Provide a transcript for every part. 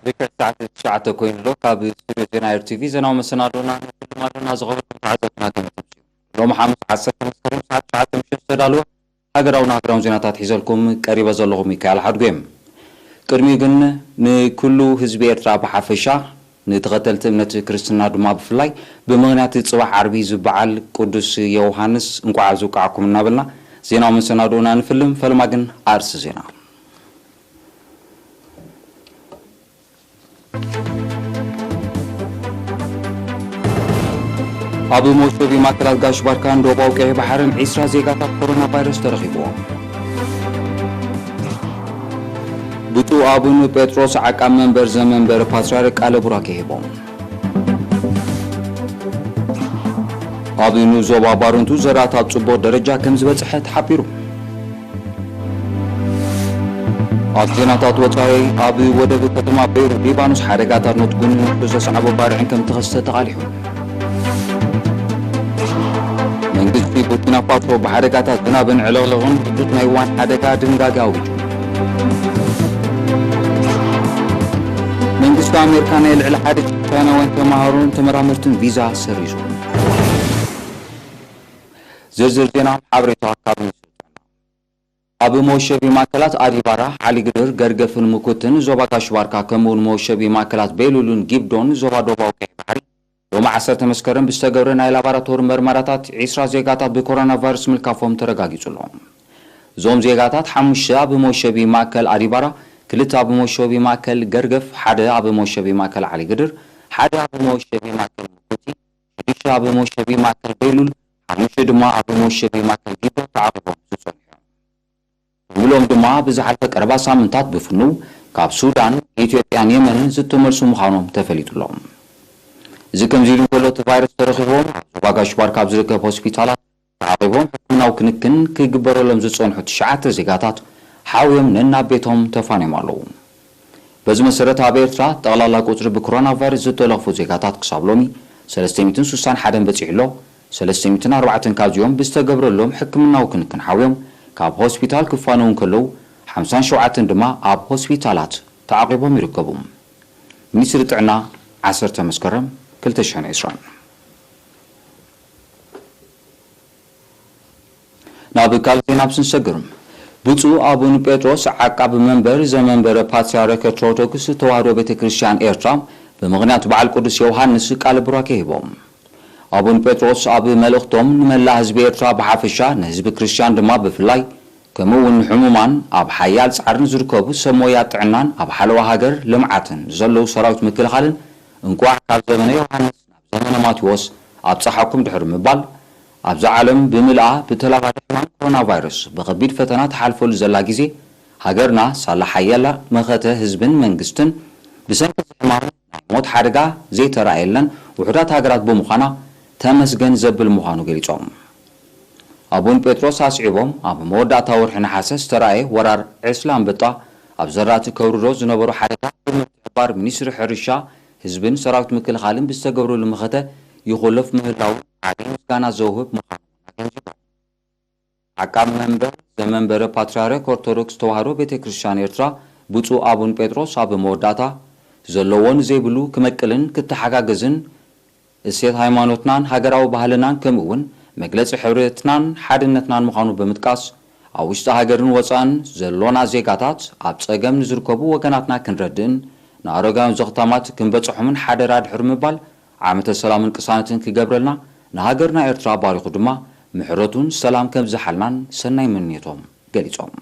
ልክዕ ሰዓት ትሽዓተ ኮይኑ ኣሎ። ካብ ስቱድዮ ዜና ኤር ቲቪ ዜናዊ መሰናዶና ንፍልም ኣለና። ዝኸበርኩም ተዓዘብትና ከመይ ትምስዩ? ሎሚ ሓሙስ ዓሰርተ መስከረም ሰዓት ትሽዓተ ምሽት ዝተዳለወ ሃገራውን ሃገራውን ዜናታት ሒዘልኩም ቀሪበ ዘለኹ ሚካኤል ሓድጉ እየ። ቅድሚኡ ግን ንኩሉ ህዝቢ ኤርትራ ብሓፈሻ፣ ንተኸተልቲ እምነት ክርስትና ድማ ብፍላይ ብምኽንያት ጽባሕ ዓርቢ ዝበዓል ቅዱስ ዮውሃንስ እንቋዕ ኣብዝብቃዕኩም እናበልና ዜናዊ መሰናዶና ንፍልም። ፈለማ ግን ኣርእስቲ ዜና። ኣብ መውሰቢ ማእከላት ጋሽ ባርካን ዶባዊ ቀይሕ ባሕርን ዒስራ ዜጋታት ኮሮና ቫይረስ ተረኺብዎም። ብፁዕ ኣቡነ ጴጥሮስ ዓቃብ መንበር ዘመንበረ ፓትርያርክ ቃለ ቡራኬ ሂቦም። ኣብ ንዞባ ባረንቱ ዘራእቲ ኣብ ጽቡቕ ደረጃ ከም ዝበጽሐ ተሓቢሩ። ኣብ ዜናታት ወጻኢ፣ ኣብ ወደብ ከተማ ቤይሩት ሊባኖስ ሓደጋታት ነትጉን ንሱ ዘስዓቦ ባርዕን ከም ተኸስተ ተቓሊሑ። መንግስቲ ቡርኪና ፋሶ ብሓደጋታት ዝናብን ዕልቕልቕን ሕዱድ ናይ እዋን ሓደጋ ድንጋጌ ኣዊጁ። መንግስቲ ኣሜሪካ ናይ ልዕሊ ሓደ ሺሕ ቻይናውያን ተምሃሮን ተመራመርትን ቪዛ ሰሪዙ። ዝርዝር ዜና ሓበሬታ ካብ ሚኒስትሪ ጥዕና። ኣብ መወሸቢ ማእከላት ኣዲባራ፣ ዓሊግድር፣ ገርገፍን ምኩትን ዞባ ጋሽ ባርካ ከምኡውን መወሸቢ ማእከላት ቤሉልን ጊብዶን ዞባ ዶባዊ ቀይሕ ባሕሪ ሎሚ ዓሰርተ መስከረም ብዝተገብረ ናይ ላቦራቶሪ መርመራታት ዒስራ ዜጋታት ብኮሮና ቫይረስ ምልካፎም ተረጋጊጹ ኣሎ። እዞም ዜጋታት ሓሙሽተ ኣብ መወሸቢ ማእከል ኣዲባራ፣ ክልተ ኣብ መወሸቢ ማእከል ገርገፍ፣ ሓደ ኣብ መወሸቢ ማእከል ዓሊግድር፣ ሓደ ኣብ መወሸቢ ማእከል ምኩቲ፣ ሽዱሽተ ኣብ መወሸቢ ማእከል ቤሉል፣ ሓሙሽተ ድማ ኣብ መወሸቢ ማእከል ጊብዶን ተዓቒቦም ዝጸንሑ እዮም። ብምልኦም ድማ ብዝሓለፈ ቀረባ ሳምንታት ብፍኑው ካብ ሱዳን፣ ኢትዮጵያን የመንን ዝተመልሱ ምዃኖም ተፈሊጡ ኣሎ። እዚ ከምዚ ኢሉ እንከሎ፣ እቲ ቫይረስ ተረኺቦም ኣብ ዞባ ጋሽ ባርካ ኣብ ዝርከብ ሆስፒታላት ተዓቒቦም ሕክምናዊ ክንክን ክግበረሎም ዝጸንሑ ትሽዓተ ዜጋታት ሓውዮም ነናብ ቤቶም ተፋንዮም ኣለዉ። በዚ መሰረት ኣብ ኤርትራ ጠቕላላ ቁጽሪ ብኮሮና ቫይረስ ዝተለኽፉ ዜጋታት ክሳብ ሎሚ ሰለስተ ሚእትን ስሳን ሓደን በጺሑ ኣሎ። ሰለስተ ሚእትን ኣርባዕተን ካብዚኦም ብዝተገብረሎም ሕክምናዊ ክንክን ሓውዮም ካብ ሆስፒታል ክፋነዉ እንከለዉ፣ ሓምሳን ሸውዓተን ድማ ኣብ ሆስፒታላት ተዓቒቦም ይርከቡ። ሚኒስትሪ ጥዕና፣ ዓሰርተ መስከረም ክልተ ሽሕን ዕስራን። ናብ ካልእ ዜና ኣብ ስንሰግር፣ ብፁዕ ኣቡን ጴጥሮስ ዓቃቢ መንበር ዘመንበረ ፓትርያርክ ኦርቶዶክስ ተዋህዶ ቤተ ክርስቲያን ኤርትራ ብምኽንያት በዓል ቅዱስ ዮሃንስ ቃለ ቡራኬ ሂቦም። ኣቡን ጴጥሮስ ኣብ መልእኽቶም ንመላእ ህዝቢ ኤርትራ ብሓፈሻ ንህዝቢ ክርስቲያን ድማ ብፍላይ ከምኡ እውን ንሕሙማን ኣብ ሓያል ጻዕርን ዝርከቡ ሰብ ሞያ ጥዕናን ኣብ ሓለዋ ሃገር ልምዓትን ዘለዉ ሰራዊት ምክልኻልን እንቋዕ ካብ ዘመነ ዮሃንስ ናብ ዘመነ ማቴዎስ ኣብጽሓኩም ድሕሪ ምባል፣ ኣብዛ ዓለም ብምልኣ ብተላባዲ ሕማም ኮሮና ቫይረስ ብኸቢድ ፈተና ትሓልፈሉ ዘላ ግዜ፣ ሃገርና ሳላ ሓያላ መኸተ ህዝብን መንግስትን ብሰንኪ እዚ ሕማም ናይ ሞት ሓደጋ ዘይተራእየለን ውሑዳት ሃገራት ብምዃና ተመስገን ዘብል ምዃኑ ገሊጾም። ኣቡን ጴጥሮስ ኣስዒቦም፣ ኣብ መወዳእታ ወርሒ ነሓሰ ዝተራእየ ወራር ዕስለ ኣንበጣ ኣብ ዘራእቲ ከውርዶ ዝነበሮ ሓደጋ ብምትሕብባር ሚኒስትሪ ሕርሻ፣ ህዝብን ሰራዊት ምክልኻልን ብዝተገብረሉ መኸተ ይኹለፍ ምህላዉ ዓቢ ምስጋና ዘውህብ ምዃኑ ኣገንዚቦም። ዓቃብ መንበር ዘመንበረ ፓትርያርክ ኦርቶዶክስ ተዋህዶ ቤተ ክርስቲያን ኤርትራ ብፁዕ ኣቡን ጴጥሮስ ኣብ መወዳእታ፣ ዘለዎ ንዘይብሉ ክመቅልን ክተሓጋገዝን፣ እሴት ሃይማኖትናን ሃገራዊ ባህልናን ከምኡ እውን መግለጺ ሕብረትናን ሓድነትናን ምዃኑ ብምጥቃስ፣ ኣብ ውሽጢ ሃገርን ወጻእን ዘሎና ዜጋታት ኣብ ጸገም ንዝርከቡ ወገናትና ክንረድእን ንኣረጋውያን ዘኽታማት ክንበጽሖምን ሓደራ ድሕሪ ምባል፣ ዓመተ ሰላምን ቅሳነትን ክገብረልና፣ ንሃገርና ኤርትራ ባሪኹ ድማ ምሕረቱን ሰላም ከብዝሓልናን ሰናይ ምንዮቶም ገሊጾም።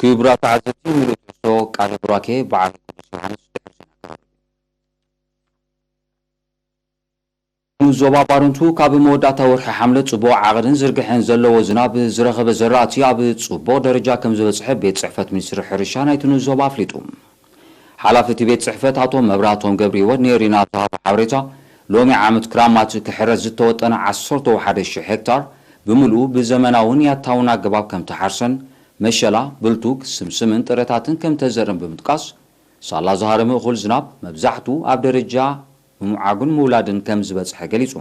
ክቡራት ተዓዘብቲ፣ ምሉእ ትሕዝቶ ቃለ ቡራኬ በዓል ቅዱስ ዮሃንስ ድሕሪ ዜና ክቐርብ እዩ። ንዞባ ባረንቱ ካብ መወዳእታ ወርሒ ሓምለ ጽቡቕ ዓቐንን ዝርግሐን ዘለዎ ዝናብ ዝረኸበ ዘራእቲ ኣብ ጽቡቕ ደረጃ ከም ዝበጽሐ ቤት ጽሕፈት ሚኒስትሪ ሕርሻ ናይቲ ንዞባ ኣፍሊጡ። ሓላፊ እቲ ቤት ጽሕፈት ኣቶ መብራህቶም ገብረህይወት ንኤሪና ኣብ ዝሃቦ ሓበሬታ፣ ሎሚ ዓመት ክራማት ክሕረስ ዝተወጠነ ዓሰርተ ሓደ ሽሕ ሄክታር ብምሉኡ ብዘመናውን ያታውን ኣገባብ ከም ተሓርሰን፣ መሸላ፣ ብልቱግ፣ ስምስምን ጥረታትን ከም ተዘርዕን ብምጥቃስ፣ ሳላ ዝሃረመ እኹል ዝናብ መብዛሕቱ ኣብ ደረጃ ምምዓጉን ምውላድን ከም ዝበጽሐ ገሊጹ።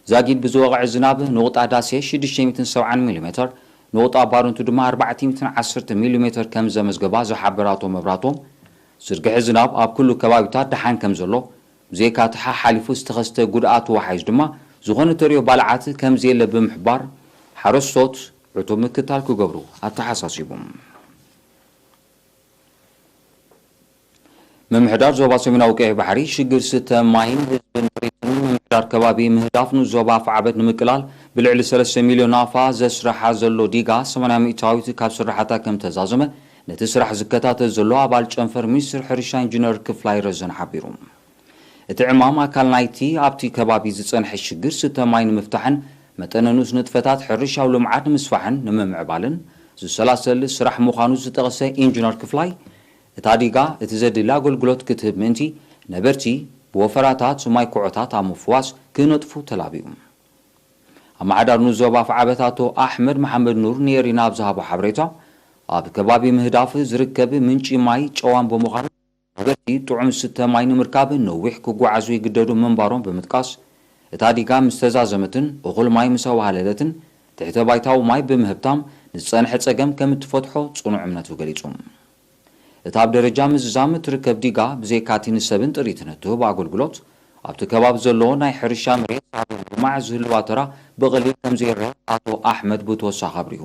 ዛጊድ ብዝወቕዐ ዝናብ ንቑጣ ዳሴ ሽዱሽተ ሚእትን ሰብዓን ሚሊሜተር፣ ንወጣ ባረንቱ ድማ ኣርባዕተ ሚእትን ዓሰርተ ሚሊ ሜተር ከም ዘመዝገባ ዝሓበረ ኣቶ መብራህቶም፣ ዝርግሐ ዝናብ ኣብ ኩሉ ከባቢታት ደሓን ከም ዘሎ፣ ብዘይካ እቲ ሓሓሊፉ ዝተኸስተ ጉድኣት ወሓይዝ ድማ ዝኾነ ተርእዮ ባልዓት ከም ዘየለ ብምሕባር፣ ሓረስቶት ዕቱብ ምክትታል ክገብሩ ኣተሓሳሲቡ። ምምሕዳር ዞባ ሰሜናዊ ቀይሕ ባሕሪ ሽግር ስተ ማይን ህዝብን ጥሪትን ምምሕዳር ከባቢ ምህዳፍ ንዞባ ኣፍዓበት ንምቅላል ብልዕሊ ሰለስተ ሚልዮን ናፋ ዘስርሓ ዘሎ ዲጋ ሰማንያ ሚእታዊት ካብ ስራሓታ ከም ተዛዘመ ነቲ ስራሕ ዝከታተል ዘሎ ኣባል ጨንፈር ሚኒስትር ሕርሻ ኢንጂነር ክፍላይ ረዘን ሓቢሩ። እቲ ዕማም ኣካል ናይቲ ኣብቲ ከባቢ ዝጸንሐ ሽግር ስተ ማይ ንምፍታሕን መጠነ ንኡስ ንጥፈታት ሕርሻዊ ልምዓት ንምስፋሕን ንምምዕባልን ዝሰላሰል ስራሕ ምዃኑ ዝጠቐሰ ኢንጂነር ክፍላይ፣ እታ ዲጋ እቲ ዘድሊ ኣገልግሎት ክትህብ ምእንቲ ነበርቲ ብወፈራታት ማይ ኩዖታት ኣብ ምፍዋስ ክነጥፉ ተላብዩ። ኣመሓዳሪ ንዞባ ኣፍዓበት ኣቶ ኣሕመድ መሓመድ ኑር ንኤሪና ኣብ ዝሃቦ ሓበሬታ፣ ኣብ ከባቢ ምህዳፍ ዝርከብ ምንጪ ማይ ጨዋም ብምዃኑ ነበርቲ ጥዑም ስተ ማይ ንምርካብ ነዊሕ ክጓዓዙ ይግደዱ ምንባሮም ብምጥቃስ፣ እታ ዲጋ ምስ ተዛዘመትን እኹል ማይ ምስ ኣዋህለለትን ትሕተ ባይታዊ ማይ ብምህብታም ንዝጸንሐ ጸገም ከም እትፈትሖ ጽኑዕ እምነቱ ገሊጹ። እታ ኣብ ደረጃ ምዝዛም እትርከብ ዲጋ ብዘይካቲ ንሰብን ጥሪትን እትህቦ ኣገልግሎት ኣብቲ ከባቢ ዘሎ ናይ ሕርሻ መሬት ኣብ ልማዕ ዝህልዋ ተራ ብቐሊል ከም ዘይረአ ኣቶ ኣሕመድ ብተወሳኺ ኣብሪሁ።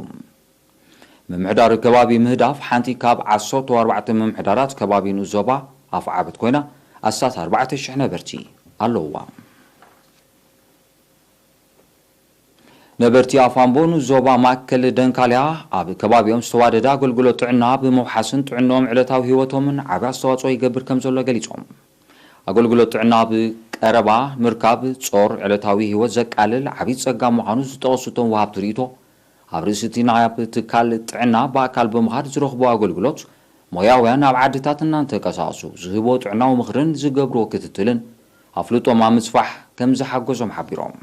ምምሕዳር ከባቢ ምህዳፍ ሓንቲ ካብ ዓሰርተ ኣርባዕተ ምምሕዳራት ከባቢ ንኡስ ዞባ ኣፍዓበት ኮይና ኣስታት ኣርባዕተ ሽሕ ነበርቲ ኣለውዋ። ነበርቲ ኣፋምቦ ንዞባ ማእከል ደንካልያ ኣብ ከባቢኦም ዝተዋደደ ኣገልግሎት ጥዕና ብምውሓስን ጥዕንኦም ዕለታዊ ህይወቶምን ዓቢ ኣስተዋጽኦ ይገብር ከም ዘሎ ገሊጾም። ኣገልግሎት ጥዕና ኣብ ቀረባ ምርካብ ጾር ዕለታዊ ህይወት ዘቃልል ዓቢ ጸጋ ምዃኑ ዝጠቐሱ እቶም ወሃብቲ ርእይቶ፣ ኣብ ርእሲ እቲ ናብ ትካል ጥዕና ብኣካል ብምኻድ ዝረኽቦ ኣገልግሎት፣ ሞያውያን ናብ ዓድታት እናንተንቀሳቐሱ ዝህቦ ጥዕናዊ ምኽርን ዝገብርዎ ክትትልን ኣፍልጦም ኣብ ምስፋሕ ከም ዝሓገዞም ሓቢሮም።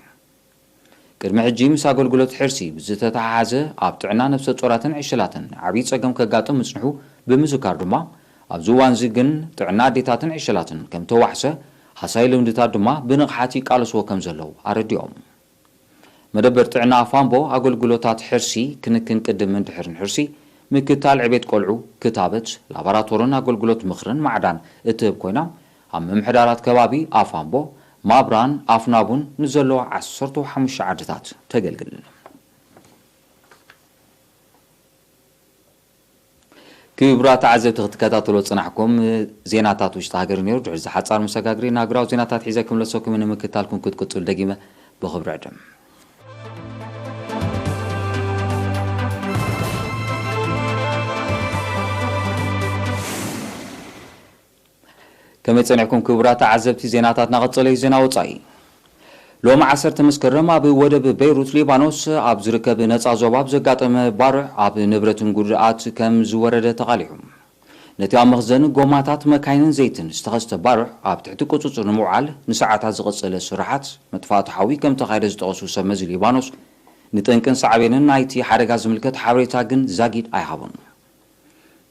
ቅድሚ ሕጂ ምስ ኣገልግሎት ሕርሲ ብዝተተሓሓዘ ኣብ ጥዕና ነፍሰ ጾራትን ዕሸላትን ዓብዪ ጸገም ከጋጥም ምጽንሑ ብምዝካር ድማ፣ ኣብዚ እዋንዚ ግን ጥዕና ኣዴታትን ዕሸላትን ከም ተዋሕሰ፣ ሃሳይ ልምድታት ድማ ብንቕሓት ይቃለስዎ ከም ዘለዉ ኣረዲኦም። መደበር ጥዕና ኣፋምቦ ኣገልግሎታት ሕርሲ ክንክን ቅድምን ድሕርን ሕርሲ፣ ምክታል ዕቤት ቆልዑ፣ ክታበት፣ ላቦራቶርን ኣገልግሎት ምኽርን ማዕዳን እትህብ ኮይና፣ ኣብ ምምሕዳራት ከባቢ ኣፋምቦ፣ ማብራን ኣፍናቡን ንዘለዋ ዓሰርተ ሓሙሽተ ዓድታት ተገልግል። ክቡራት ተዓዘብቲ ክትከታተሎ ዝጸናሕኩም ዜናታት ውሽጢ ሃገር ነይሩ። ድሕሪ እዚ ሓጻር መሰጋግሪ ናግራዊ ዜናታት ሒዘ ክምለሰኩም ንምክታልኩም ክትቅጽሉ ደጊመ ብኽብሪ ዕድም። ከመይ ጸኒሕኩም ክቡራት ተዓዘብቲ? ዜናታት እናቐጸለ እዩ። ዜና ወጻኢ። ሎሚ ዓሰርተ መስከረም ኣብ ወደብ ቤይሩት ሊባኖስ ኣብ ዝርከብ ነጻ ዞባ ኣብ ዘጋጠመ ባርዕ ኣብ ንብረትን ጉድኣት ከም ዝወረደ ተቓሊሑ። ነቲ ኣብ መኽዘን ጎማታት መካይንን ዘይትን ዝተኸስተ ባርዕ ኣብ ትሕቲ ቁጽጽር ንምውዓል ንሰዓታት ዝቐጸለ ስራሓት መጥፋእቲ ሓዊ ከም ተኻየደ ዝጠቐሱ ሰብ መዚ ሊባኖስ፣ ንጠንቅን ሳዕቤንን ናይቲ ሓደጋ ዝምልከት ሓበሬታ ግን ዛጊድ ኣይሃቡን።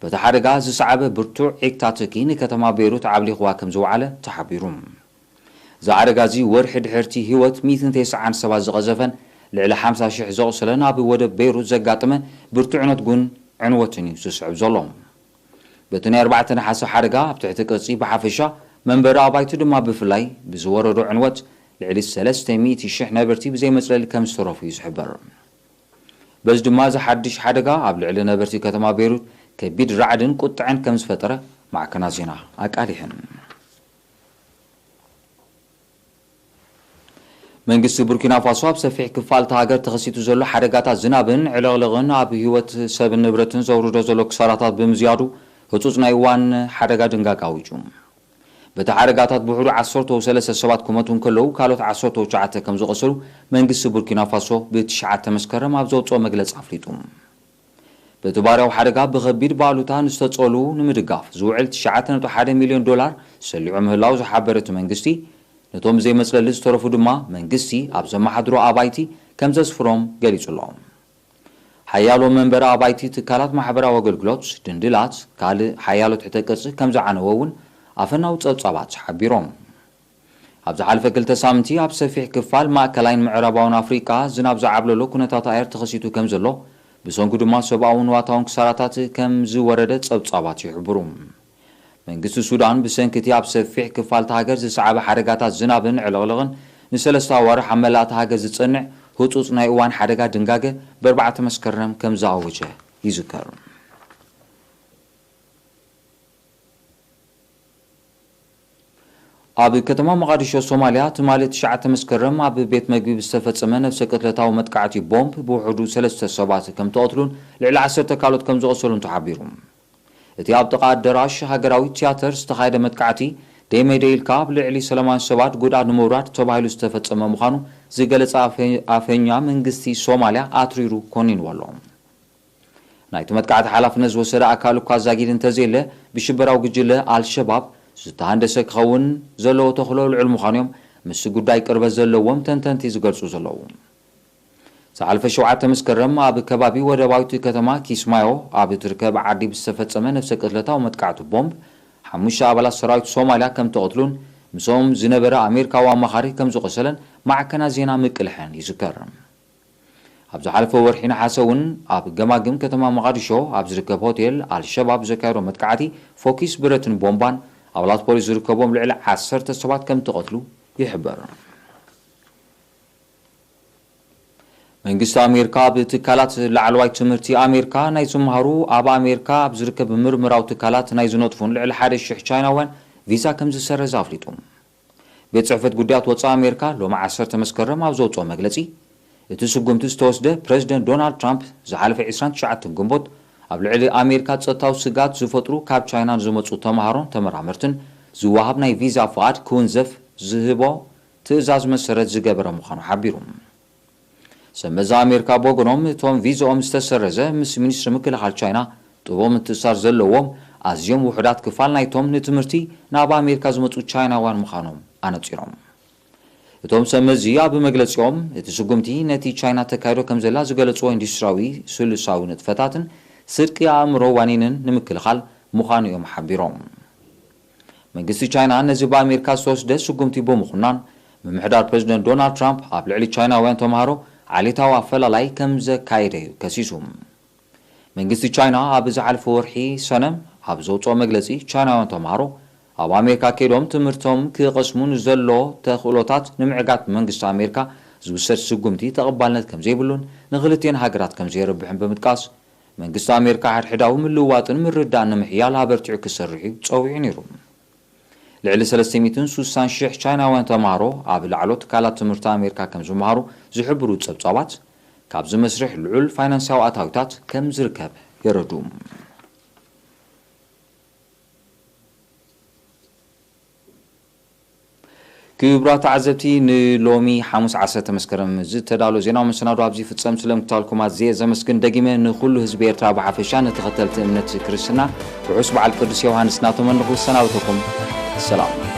በቲ ሓደጋ ዝሰዓበ ብርቱዕ ዒግታ ትኪ ንከተማ ቤይሩት ዓብሊኽዋ ከም ዝወዓለ ተሓቢሩ። እዚ ሓደጋ እዚ ወርሒ ድሕርቲ ህይወት ሚእትን ተስዓን ሰባት ዝቐዘፈን ልዕሊ ሓምሳ ሽሕ ዘቑሰለን ኣብ ወደብ ቤይሩት ዘጋጠመ ብርቱዕ ነትጉን ዕንወትን እዩ ዝስዕብ ዘሎ። በቲ ናይ ኣርባዕተ ነሓሰ ሓደጋ ኣብ ትሕቲ ቅርጺ ብሓፈሻ መንበሪ ኣባይቲ ድማ ብፍላይ ብዝወረዶ ዕንወት ልዕሊ ሰለስተ ሚእቲ ሽሕ ነበርቲ ብዘይመጽለሊ ከም ዝተረፉ እዩ ዝሕበር። በዚ ድማ እዚ ሓድሽ ሓደጋ ኣብ ልዕሊ ነበርቲ ከተማ ቤይሩት ከቢድ ራዕድን ቁጥዐን ከም ዝፈጠረ ማዕከናት ዜና ኣቃሊሐን። መንግስቲ ቡርኪና ፋሶ ኣብ ሰፊሕ ክፋል እታ ሃገር ተኸሲቱ ዘሎ ሓደጋታት ዝናብን ዕልቕልቕን ኣብ ህይወት ሰብን ንብረትን ዘውርዶ ዘሎ ክሳራታት ብምዝያዱ ህጹጽ ናይ እዋን ሓደጋ ድንጋግ ኣዊጁ። በቲ ሓደጋታት ብሕሩ ዓሰርተ ሰለስተ ሰባት ክሞቱ እንከለዉ፣ ካልኦት ዓሰርተ ትሽዓተ ከም ዝቖሰሉ መንግስቲ ቡርኪና ፋሶ ብትሽዓተ መስከረም ኣብ ዘውጽኦ መግለጺ ኣፍሊጡ። በቲ ባርያዊ ሓደጋ ብኸቢድ ባሉታ ንዝተጸሉ ንምድጋፍ ዝውዕል ትሽዓተ ነጥቢ ሓደ ሚልዮን ዶላር ሰሊዑ ምህላው ዝሓበረ እቲ መንግስቲ፣ ነቶም ዘይመጽለሊ ዝተረፉ ድማ መንግስቲ ኣብ ዘመሓድሮ ኣባይቲ ከም ዘስፍሮም ገሊጹ ኣሎ። ሓያሎ መንበሪ ኣባይቲ፣ ትካላት ማሕበራዊ ኣገልግሎት፣ ድንድላት፣ ካልእ ሓያሎ ትሕተ ቅርጺ ከም ዝዓነወ እውን ኣፈናዊ ጸብጻባት ሓቢሮም። ኣብ ዝሓለፈ ክልተ ሳምንቲ ኣብ ሰፊሕ ክፋል ማእከላይን ምዕራባውን ኣፍሪቃ ዝናብ ዝዓብለሎ ኩነታት ኣየር ተኸሲቱ ከም ዘሎ ብሰንኩ ድማ ሰብኣውን ንዋታውን ክሳራታት ከም ዝወረደ ጸብጻባት ይሕብሩ። መንግስቲ ሱዳን ብሰንኪ እቲ ኣብ ሰፊሕ ክፋል እታ ሃገር ዝሰዓበ ሓደጋታት ዝናብን ዕልቕልቕን ንሰለስተ ኣዋርሕ ኣብ መላእ እታ ሃገር ዝጸንዕ ህጹጽ ናይ እዋን ሓደጋ ድንጋገ ብኣርባዕተ መስከረም ከም ዝኣወጀ ይዝከር። ኣብ ከተማ መቓዲሾ ሶማልያ ትማሊ ትሽዓተ መስከረም ኣብ ቤት መግቢ ብዝተፈጸመ ነፍሰ ቅትለታዊ መጥቃዕቲ ቦምብ ብውሕዱ ሰለስተ ሰባት ከም ተቐትሉን ልዕሊ ዓሰርተ ካልኦት ከም ዝቖሰሉን ተሓቢሩ። እቲ ኣብ ጥቓ ኣደራሽ ሃገራዊ ትያተር ዝተኻየደ መጥቃዕቲ ደይመይደ ኢልካ ኣብ ልዕሊ ሰላማውያን ሰባት ጉድኣት ንምውራድ ተባሂሉ ዝተፈጸመ ምዃኑ ዝገለጸ ኣፈ-፣ ኣፈኛ መንግስቲ ሶማልያ ኣትሪሩ ኮኒንዎ ኣሎ። ናይቲ መጥቃዕቲ ሓላፍነት ዝወሰደ ኣካል እኳ ዛጊድ እንተዘየለ፣ ብሽበራዊ ጉጅለ ኣልሸባብ ዝተሃንደሰ ክኸውን ዘለዎ ተኽእሎ ልዑል ምዃኑ እዮም ምስ ጉዳይ ቅርበት ዘለዎም ተንተንቲ ዝገልጹ ዘለዉ። ዝሓለፈ ሸውዓተ መስከረም ኣብ ከባቢ ወደባዊት ከተማ ኪስማዮ ኣብ እትርከብ ዓዲ ብዝተፈጸመ ነፍሰ ቅትለታዊ መጥቃዕቲ ቦምብ ሓሙሽተ ኣባላት ሰራዊት ሶማልያ ከም ተቐትሉን ምስኦም ዝነበረ ኣሜሪካዊ ኣማኻሪ ከም ዝቖሰለን ማዕከናት ዜና ምቅልሐን ይዝከር። ኣብ ዝሓለፈ ወርሒ ነሓሰ እውን ኣብ ገማግም ከተማ መቓዲሾ ኣብ ዝርከብ ሆቴል ኣልሸባብ ዘካየዶ መጥቃዕቲ ፎኪስ ብረትን ቦምባን ኣባላት ፖሊስ ዝርከቦም ልዕሊ ዓሰርተ ሰባት ከም ተቐትሉ ይሕበር። መንግስቲ ኣሜሪካ ኣብ ትካላት ላዕለዋይ ትምህርቲ ኣሜሪካ ናይ ዝመሃሩ ኣብ ኣሜሪካ ኣብ ዝርከብ ምርምራዊ ትካላት ናይ ዝነጥፉን ልዕሊ ሓደ ሽሕ ቻይናውያን ቪዛ ከም ዝሰረዘ ኣፍሊጡ። ቤት ጽሕፈት ጉዳያት ወጻኢ ኣሜሪካ ሎሚ ዓሰርተ መስከረም ኣብ ዘውጽኦ መግለጺ፣ እቲ ስጉምቲ ዝተወስደ ፕረዚደንት ዶናልድ ትራምፕ ዝሓለፈ ዕስራን ትሽዓተን ግንቦት ኣብ ልዕሊ ኣሜሪካ ጸጥታዊ ስግኣት ዝፈጥሩ ካብ ቻይና ንዝመጹ ተምሃሮን ተመራመርትን ዝወሃብ ናይ ቪዛ ፍቓድ ክውንዘፍ ዝህቦ ትእዛዝ መሰረት ዝገበረ ምዃኑ ሓቢሩ። ሰመዛ ኣሜሪካ ብወገኖም፣ እቶም ቪዛኦም ዝተሰረዘ ምስ ሚኒስትሪ ምክልኻል ቻይና ጥቡቕ ምትእስሳር ዘለዎም ኣዝዮም ውሑዳት ክፋል ናይቶም ንትምህርቲ ናብ ኣሜሪካ ዝመጹ ቻይናውያን ምዃኖም ኣነጺሮም። እቶም ሰመዚ ኣብ መግለጺኦም፣ እቲ ስጉምቲ ነቲ ቻይና ተካይዶ ከም ዘላ ዝገለጽዎ ኢንዱስትሪያዊ ስሉሳዊ ንጥፈታትን ስርቂ ኣእምሮ ዋኒንን ንምክልኻል ምዃኑ እዮም ሓቢሮም። መንግስቲ ቻይና ነዚ ብኣሜሪካ ዝተወስደ ስጉምቲ ብምኹናን፣ ምምሕዳር ፕረዚደንት ዶናልድ ትራምፕ ኣብ ልዕሊ ቻይናውያን ተምሃሮ ዓሌታዊ ኣፈላላይ ከም ዘካየደ እዩ ከሲሱ። መንግስቲ ቻይና ኣብ ዝሓለፈ ወርሒ ሰነ ኣብ ዘውፅኦ መግለፂ፣ ቻይናውያን ተምሃሮ ኣብ ኣሜሪካ ከይዶም ትምህርቶም ክቐስሙ ንዘሎ ተኽእሎታት ንምዕጋት መንግስቲ ኣሜሪካ ዝውሰድ ስጉምቲ ተቐባልነት ከም ዘይብሉን ንክልቲኤን ሃገራት ከም ዘየርብሕን ብምጥቃስ፣ መንግስቲ ኣሜሪካ ሓድሕዳዊ ምልውዋጥን ምርድዳእን ንምሕያል ኣበርቲዑ ክሰርሕ እዩ ጸዊዑ ነይሩ። ልዕሊ ሰለስተ ሚእትን ስሳን ሽሕ ቻይናውያን ተምሃሮ ኣብ ላዕሎ ትካላት ትምህርቲ ኣሜሪካ ከም ዝመሃሩ ዝሕብሩ ጸብጻባት፣ ካብዚ መስርሕ ልዑል ፋይናንሳዊ ኣታዊታት ከም ዝርከብ የረድኡ። ክቡራት ተዓዘብቲ፣ ንሎሚ ሓሙስ ዓሰርተ መስከረም ዝተዳሎ ዜናዊ መሰናዶ ኣብዚ ይፍጸም። ስለምክታልኩም ኣዝየ ዘመስግን። ደጊመ ንኹሉ ህዝቢ ኤርትራ ብሓፈሻ፣ ንተኸተልቲ እምነት ክርስትና ርሑስ በዓል ቅዱስ ዮሃንስ እናተመነኹ እሰናበተኩም። ሰላም።